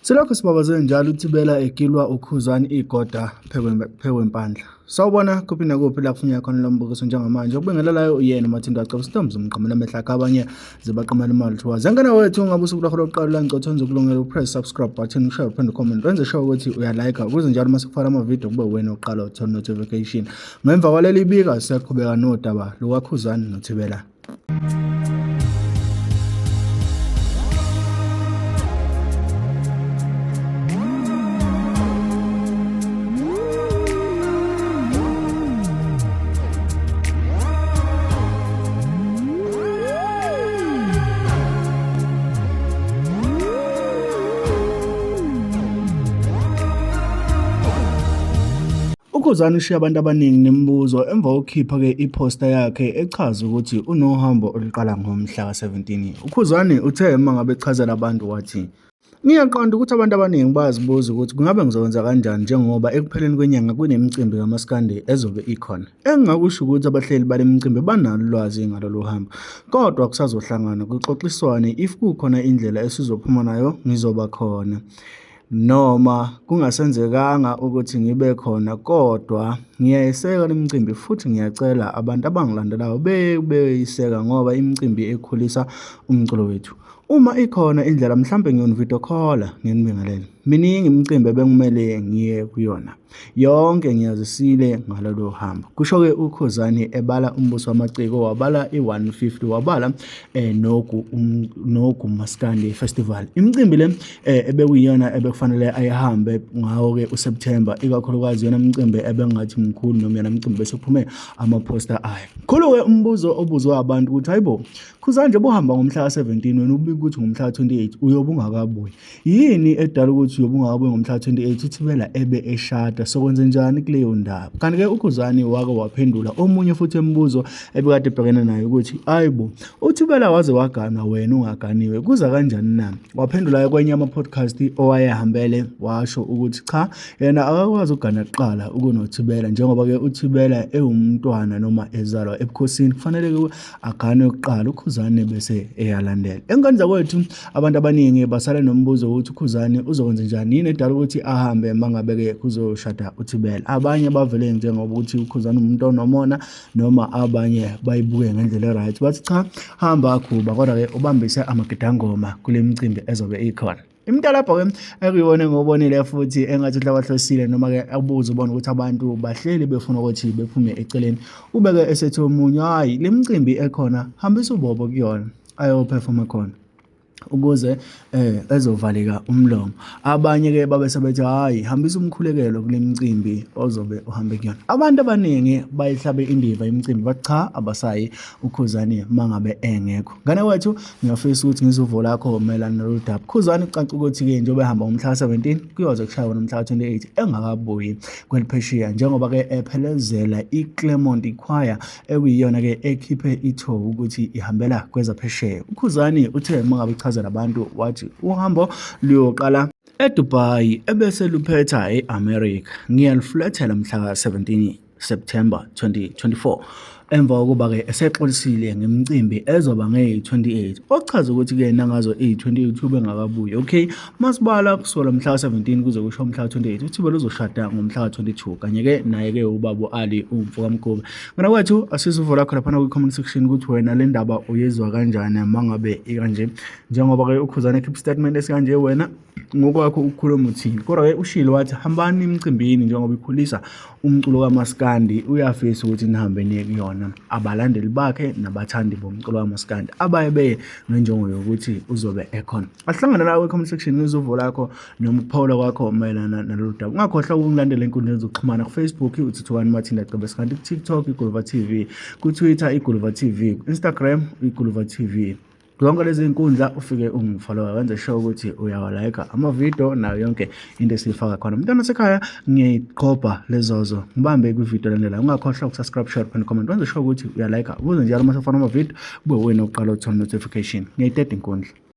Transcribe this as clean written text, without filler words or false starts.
Silokhu sibabaze njalo uThibela egilwa uKhuzani igoda phekwempandla. Sawubona kuphi nakuphi la kufuneka khona lo mbukiso njengamanje. Okubingelelayo uyena uMathinda Waceba Sintombi zomqamela amehlo akhe abanye zibaqamela imali kuthiwa zengane wethu ngabe usuku lwakho lokuqala la ngicotha wenze ukulungela upress subscribe button ushare uphinde comment wenze sure ukuthi uyalike ukuze njalo uma sikufaka ama-video kube wena oqala uthola notification. Ngemva kwaleli bika siyaqhubeka nodaba lukaKhuzani noThibela. UKhuzani ushiye abantu abaningi nemibuzo emva kokukhipha-ke iphosta yakhe echaza ukuthi unohambo oluqala ngomhla ka-17. UKhuzani uthe uma ngabe echazela abantu wathi, Ngiyaqonda ukuthi abantu abaningi bayazibuza ukuthi kungabe ngizokwenza kanjani njengoba ekupheleni kwenyanga kunemicimbi kamaskandi ezobe ikhona. Engingakusho ukuthi abahleli bale micimbi banalo ulwazi ngalolu hambo. Kodwa kusazohlanganwa kuxoxiswane if kukhona indlela esizophuma nayo ngizoba khona. Noma kungasenzekanga ukuthi ngibe khona kodwa ngiyayeseka le micimbi futhi ngiyacela abantu abangilandelayo beyiseka ngoba imicimbi ekhulisa umculo wethu. Uma ikhona indlela mhlampe ngiyoni-video call-a nginibingelele. Miningi imicimbi ebekumele ngiye kuyona. Yonke ngiyazisile ngalolu hambo. Kusho-ke uKhuzani ebala umbuso wamaciko wabala i-150 wabala nogu nogu Maskandi Festival. Imicimbi le ebekuyiyona ebekufanele ayihambe ngawo-ke uSeptember ikakhulukazi yona micimbi ebengathi mkhulu noma yona micimbi bese kuphume amaphosta ayo. Mkhulu-ke umbuzo obuzwa abantu ukuthi hayibo Khuzani nje bohamba ngomhla ka-17 wena ubika ukuthi ngomhla ka-28 uyobe ungakabuyi. Yini edala ukuthi uyobe ungakabuyi ngomhla ka-28 uThibela ebe eshada sokwenze njani kuleyo ndaba? Kanti-ke uKhuzani wake waphendula omunye futhi embuzo ebekade ebhekene naye ukuthi ayibo uThibela waze waganwa wena ungaganiwe kuza kanjani na? Waphendula kwenye ama-podcast owayehambele washo ukuthi cha yena akakwazi ukugana kuqala ukunoThibela njengoba-ke uThibela ewumntwana noma ezalwa ebukhosini kufanele-ke aganwe kuqala uKhuzani bese eyalandela. Engane zakwethu abantu abaningi basale nombuzo ukuthi uKhuzani uzokwenza njani yini edala ukuthi ahambe mangabe-ke kuzoshada uThibela. Abanye bavele njengoba ukuthi uKhuzani umuntu onomona noma abanye bayibuke ngendlela e-right bathi cha hamba Khuba kodwa-ke ubambise amagidangoma kule micimbi ezobe ikhona. Imitalabho-ke ekuyona engiwubonile futhi engathi uhlabahlosile noma-ke abuze ubone ukuthi abantu bahleli befuna ukuthi bephume eceleni. Ubeke esethi omunye, hhayi le micimbi ekhona hambisa uBobo kuyona ayophefoma khona ukuze ezovaleka umlomo. Abanye-ke babe sebethi hhayi hambisa umkhulekelo kule micimbi ozobe uhambe kuyona. Abantu abaningi bayihlabe indiva imicimbi bathi cha abasayi uKhuzani mangabe engekho. Ngane wethu ngiyafisa ukuthi ngizwe uvo lakho mayelana nalolu daba. Khuzani kucaca ukuthi-ke njengoba ehamba ngomhla ka-17 kuyoze kushaye wona umhla ka-28 engakabuyi kweliphesheya njengoba-ke ephelezela i-Clermont Choir ekuyiyona-ke ekhiphe ithowu ukuthi ihambela kwezaphesheya. UKhuzani uthe uma ngabe echazela abantu wathi uhambo luyoqala eDubai ebese luphetha e-America. Ngiyaluflethela mhla ka-17 September 2024 emva kokuba-ke esexolisile ngemicimbi ezoba ngeyi-28 okuchaza ukuthi-ke nangazo iyi-28 ubengakabuyi. Okay, masibala kusukela mhla ka-17 kuze kusho mhla ka-28 uThibela uzoshada ngomhla ka-22 kanye-ke naye-ke ubaba u-Ali umfo kaMgube. Ngana kwethu asize uvo lakho laphana kwi-comment section ukuthi wena le ndaba uyizwa kanjani uma ngabe ikanje njengoba-ke uKhuzani ekhipha isitatimende esikanje wena ngokwakho ukukhuluma uthini kodwa-ke ushilo wathi hambani emcimbini njengoba ikhulisa umculo kamaskandi uyafisa ukuthi nihambe niye kuyona abalandeli bakhe nabathandi bomculo kamaskandi abaye beye ngenjongo yokuthi uzobe ekhona. Asihlangane la kwi-comment section ngizwe uvo lakho noma ukuphawula kwakho mayelana nalolu daba. Ungakhohlwa ukungilandela enkundleni zokuxhumana ku-Facebook uThuthukani Mathinda Cebesi kanti ku-TikTok iGuluva TV, ku-Twitter iGuluva TV, ku-Instagram iGuluva TV. Zonke lezi zinkundla ufike ungifollowe wenze sure ukuthi uyawalayika amavidiyo nayo yonke into esiyifaka khona. Mntwana wasekhaya ngiyayiqhobha lezozo ngibambe kwividiyo elandelayo. Ungakhohlwa ukusubscribe, share, and comment. Wenze sure ukuthi uyalayika ukuze njalo uma sifana amavidiyo kube wena oqala uthola notification. Ngiyayiteta inkundla.